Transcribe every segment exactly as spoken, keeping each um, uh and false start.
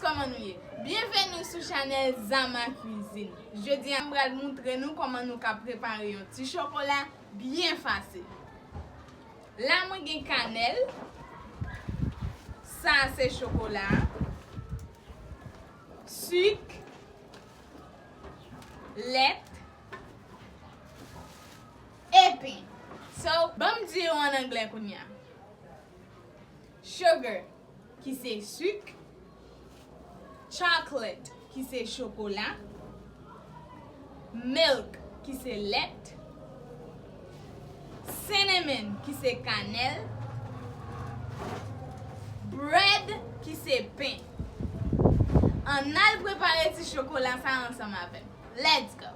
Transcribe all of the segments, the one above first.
Kòman nou ye? Byenveni sou chanèl Zama Cuisine. Jodi a, m pral moutre nou kòman nou ka prepare yon ti chokola byen fasil. La, mwen gen kanèl. Sa se chokola. Sik. Lèt. E pen. So, ban m di yo an anglè kounye a. Sugar, ki se sik. Chocolate, ki se chokola. Milk, ki se lèt. Cinnamon, ki se kanèl. Bread, ki se pen. Ann al prepare ti chokola sa ansanm avè m. Let's go!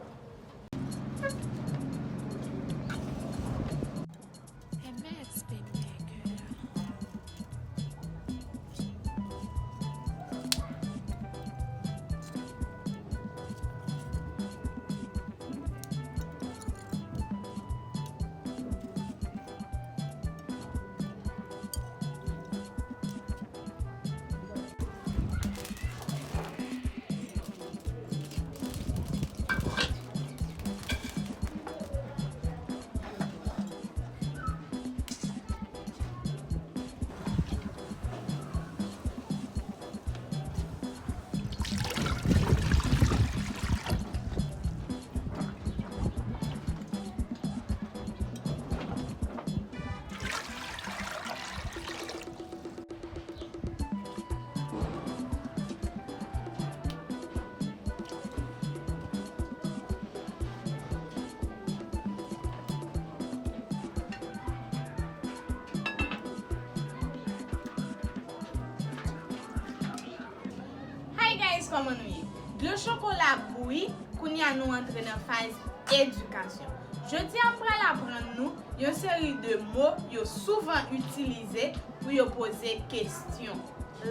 Hi guys, kòman nou ye? Dlo chokola bouyi, kounye a nou antre nan faz edikasyon. Jodi a m pral aprann nou yon seri de mo yo souvan itilize pou yo poze kesyon.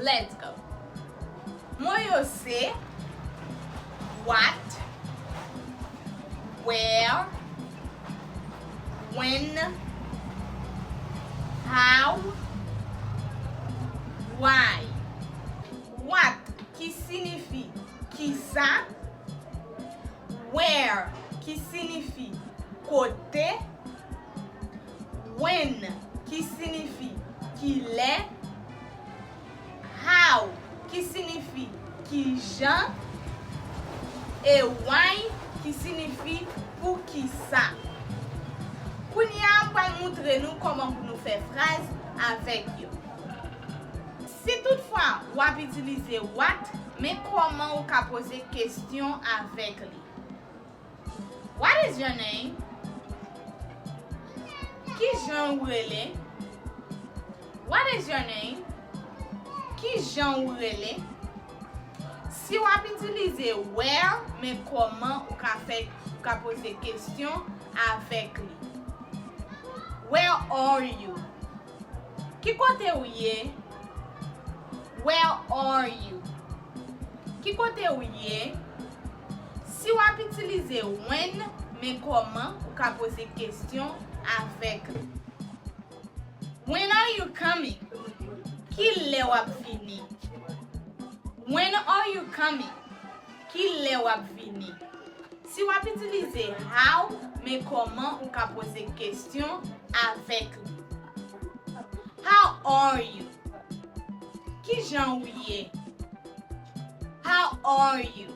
Let's go! Mo yo se what, where, when, how, why. What, ki sinifi kisa. Where, ki sinifi kote. When, ki sinifi kilè. How, ki sinifi kijan. E why, ki sinifi poukisa. Kounye a, m pral moutre nou kòman pou nou fè fraz avèk yo. Si toutfwa w ap itilize what, men kòman ou ka poze kesyon avèk li. What is your name? Kijan ou rele? What is your name? Kijan ou rele? Si w ap itilize where, men kòman ou ka fè, ou ka poze kesyon avèk li. Where are you? Ki kote ou ye? Where are you? Ki kote ou ye? Si w ap itilize when, men kòman ou ka poze kesyon avèk li. When are you coming? Ki lè w ap vini? When are you coming? Ki lè w ap vini? Si w ap itilize how, men kòman ou ka poze kesyon avèk li. How are you? Kijan ou ye? How are you?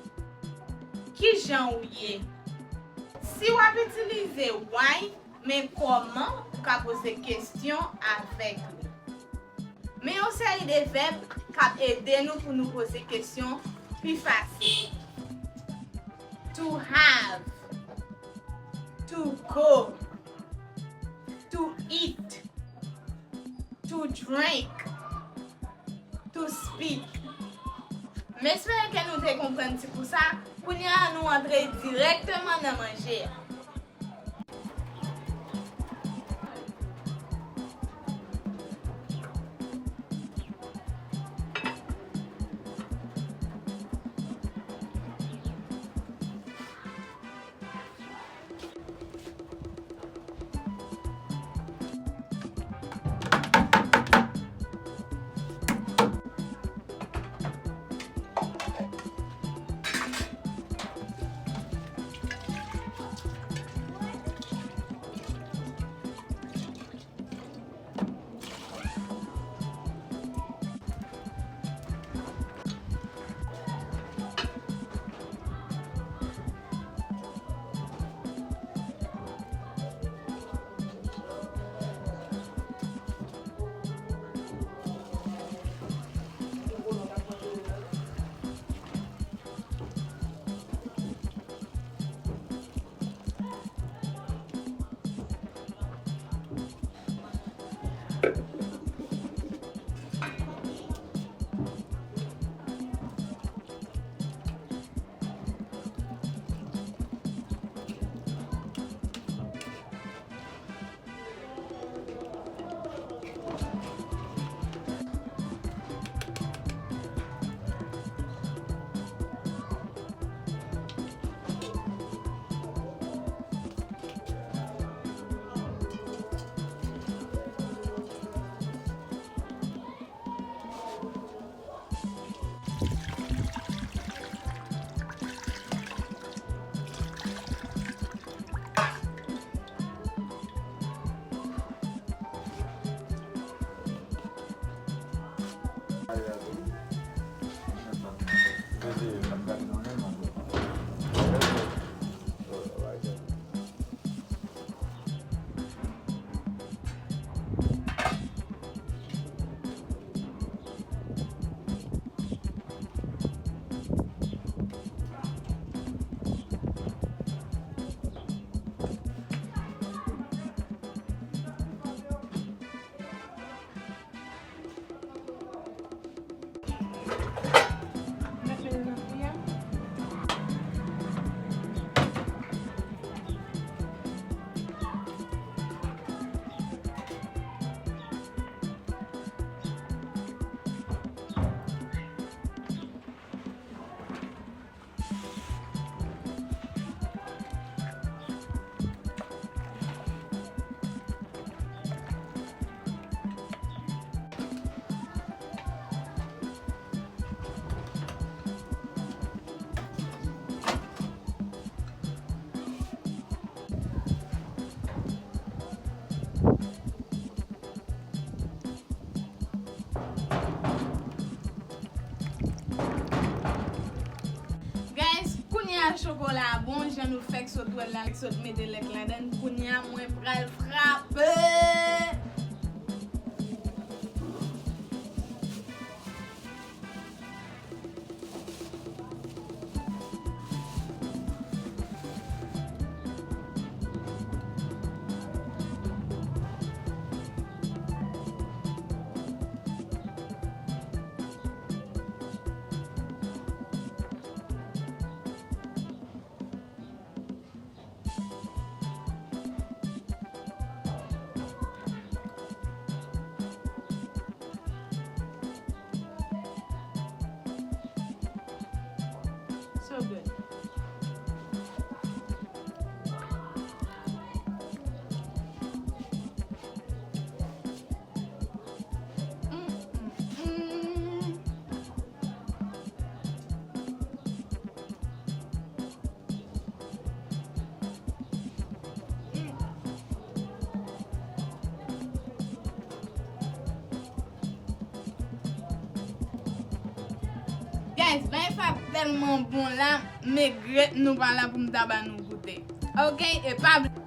Kijan ou ye? Si w ap itilize why, men kòman ou ka poze kesyon avèk li. Men yon seri de vèb k ap ede nou pou nou poze kesyon pi fasil. To have, to go, to eat, to drink, to speak. M espere ke nou te konprann ti kou sa. Kounye a, nou antre dirèkteman nan manje a. Guys, kounye a chokola a bon, jan nou fèk sot wè l la, sot mete lèt ladan l. Kounye a mwen pral frape. So good. Mm, mm, mm. Guys, bagay sa tèlman bon la, m regrèt nou pa la pou m ta ba nou goute. Ok, e pa bl-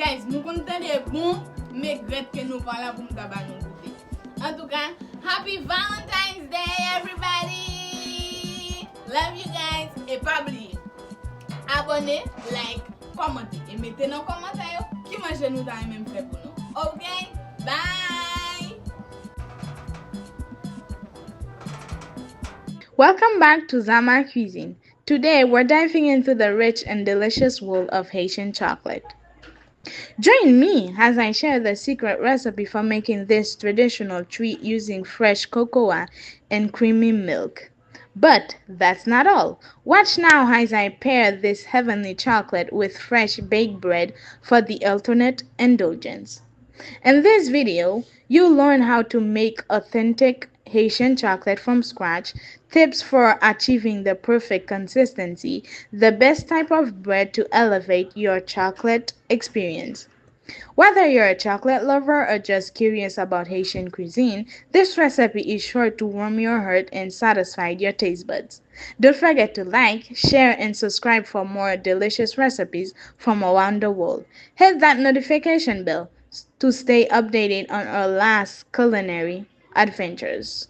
Guys, nou konn tande bon, m regrèt ke nou pa la pou m ta ba nou goute. Antouka, happy Valentine's Day, everybody! Love you guys! E pa bliye, abòne, like, kòmante. E mete nan kòmantè yo ki manje nou ta renmen m fè pou nou. Ok? Bye! Welcome back to Zama Cuisine. Today, we're diving into the rich and delicious world of Haitian chocolate. Join me as I share the secret recipe for making this traditional treat using fresh cocoa and creamy milk. But that's not all. Watch now as I pair this heavenly chocolate with fresh baked bread for the ultimate indulgence. In this video, you'll learn how to make authentic Haitian chocolate from scratch, tips for achieving the perfect consistency, the best type of bread to elevate your chocolate experience. Whether you're a chocolate lover or just curious about Haitian cuisine, this recipe is sure to warm your heart and satisfy your taste buds. Don't forget to like, share, and subscribe for more delicious recipes from around the world. Hit that notification bell to stay updated on our last culinary adventures.